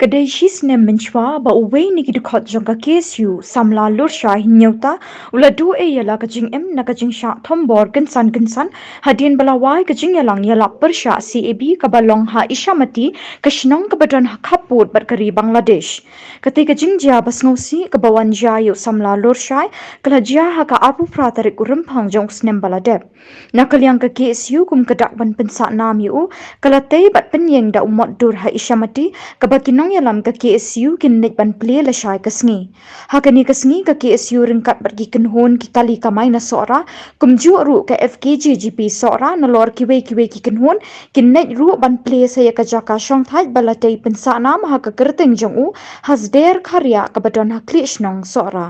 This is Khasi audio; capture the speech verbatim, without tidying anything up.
Ka dei shisnem mynshwa ba uwei na ki dkhot jong ka KSU, Samla Lurshai Hynñiewta, u la duh ei ïa la ka jingim na ka jingshah thombor kynsan kynsan hadien ba la wai ka jingïalang ïalap pyrshah CAB kaba long ha Ishamati, ka shnong kaba don ha khappud bad ka ri Bangladesh. Katei ka jingjia ba sngewsih kaba wan jia ïa u Samla Lurshai ka la jia ha ka arphew phra tarik u Rymphang jong u snem ba la dep. Na ka liang ka KSU kum ka dak ban pynsah nam ïa u, ka la tei bad pynïeng da u mot dur ha Ishamati, kaba ki nongïalam ka KSU kin leit ban plie lashai ka sngi. Ha kane ka sngi ka KSU ryngkat bad ki kynhun ki kali kamai na Sohra, kumjuh ruh ka FKJGP Sohra nalor kiwei kiwei ki kynhun, kin leit ruh ban plie sa ïa ka jaka shongthait ba la tei pynsah nam ha ka kyrteng jong u, ha Sder Khariah kaba don ha Khliehshnong Sohra.